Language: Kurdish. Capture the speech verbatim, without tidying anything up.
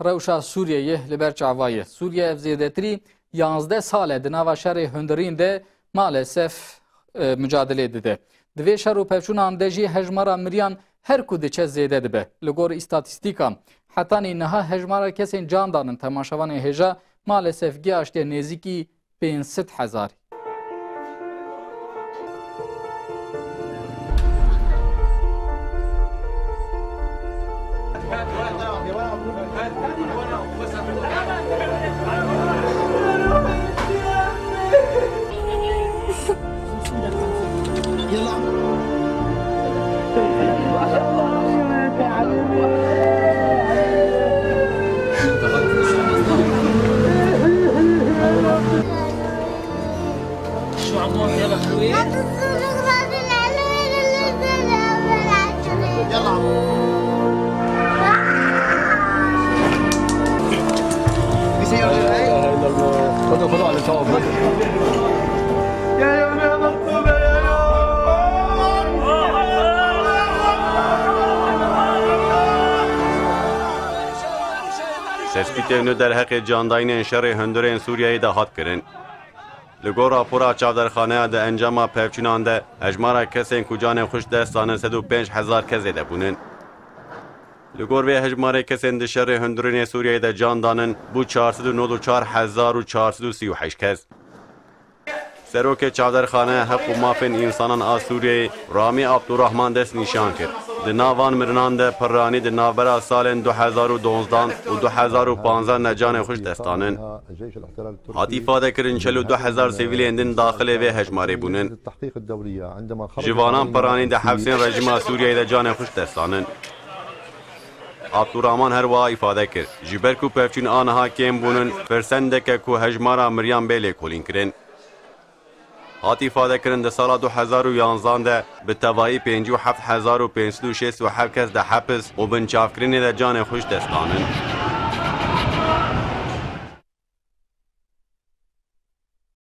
rewşa Sûriyeyê li ber çava ye. Sûriye ev zêdetirî yanzdeh sal e di nava şerê hundirîn de maalesef, e, mucadelê dide. Di vê şer û pevçûnan de jî hejmara miriyan her ku diçe zêde dibe. Li gor îstatîstîkan, hetanî niha hejmara kesên can danin temaşevanên hêja maalesef gihaştiye nêzîkî pênc sed hezarî. Tespîtên nû derheqê candayînên şerê hundirên Sûriyeyê de hat kirin. Li gor rapora çavdarxaneya di encama pevçûnan de hejmara kesên ku canê xwe ji dest danin sed û pênc hezar kes zêde bûnin. Li gor vê hejmarê kesên di şerê hundirînê Sûriyeyê de can danin bû çar sed û nod û çar hezar û çar sed û sî û heşt kes. Serokê Çavdarxaneya Heq û Mafên Însanan a Sûriyeyê Ramî Abdurrahman dest nîşan kir. Di nav van mirinan de pirranî di navbera salên du hezar û dozdan û du hezar û panzdan de canê xwe ji dest danin. Hat îfade kirin çil û du hezar sivîlên din daxilê vê hejmarê bûnin. Ji vanan pirranî di hepsên rejîma Sûriyeyê de canê xwe ji dest danin. Abdurrahman her wiha îfade kir, ji ber ku pevçûn aniha kêm bûnin, firsendek e ku hejmara miriyan bê lêkolînkirin. Hat îfadekirin, di sala du hezar û yanzdan de bi tevayî pêncî û heft hezar û pênc sed û şêst û heft kes di hepis û binçavkirinê de canê xwe ji dest danin.